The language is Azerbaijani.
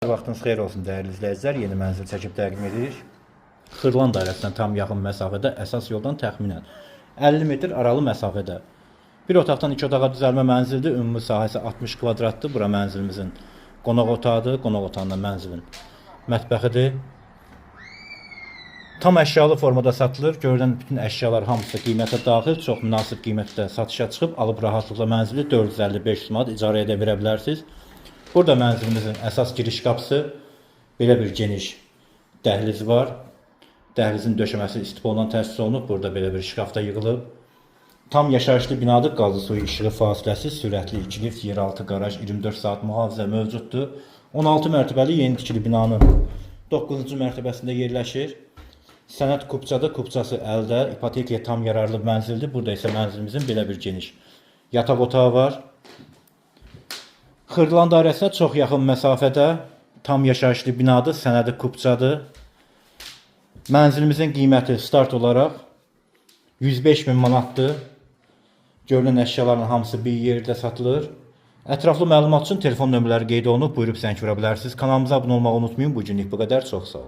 Vaxtınız xeyir olsun dəyərli izləyicilər. Yeni mənzil çəkib təqdim edirik. Xırdalan dairəsinə tam yaxın məsafədə, əsas yoldan təxminən 50 metr aralı məsafədə. Bir otaqdan iki otağa düzəlmə mənzildir. Ümumi sahəsi 60 kvadratdır. Bura mənzilimizin qonaq otağıdır. Qonaq otağında mənzilin mətbəxidir. Tam əşyalı formada satılır. Görünən bütün əşyalar hamısı qiymətə daxil, çox münasib qiymətdə satışa çıxıb, alıb rahatlıqla mənzili 450-500 manat icarəyə də verə bilərsiniz. Burada mənzilimizin əsas giriş qapısı, belə bir geniş dəhliz var. Dəhlizin döşəməsi istipondan təsis olunub. Burada belə bir şkaf da yığılıb. Tam yaşayışlı binadır. Qazı suyu işığı fasiləsiz, sürətli 2 lift, yeraltı qaraj, 24 saat mühafizə mövcuddur. 16 mərtəbəli yeni tikili binanın 9-cu mərtəbəsində yerləşir. Sənəd kupçadır, kupçası əldə, ipotekaya tam yararlı mənzildir. Burada isə mənzilimizin belə bir geniş yataq otağı var. Xırdalan dairəsinə çox yaxın məsafədə tam yaşayışlı binadır, sənədi kupçadır. Mənzilimizin qiyməti start olaraq 105 min manatdır. Görünən əşyaların hamısı bir yerdə satılır. Ətraflı məlumat üçün telefon nömrələri qeyd olunub, buyurub zəng vura bilərsiniz. Kanalımıza abunə olmağı unutmayın. Bu günlük bu qədər. Çox sağ olun.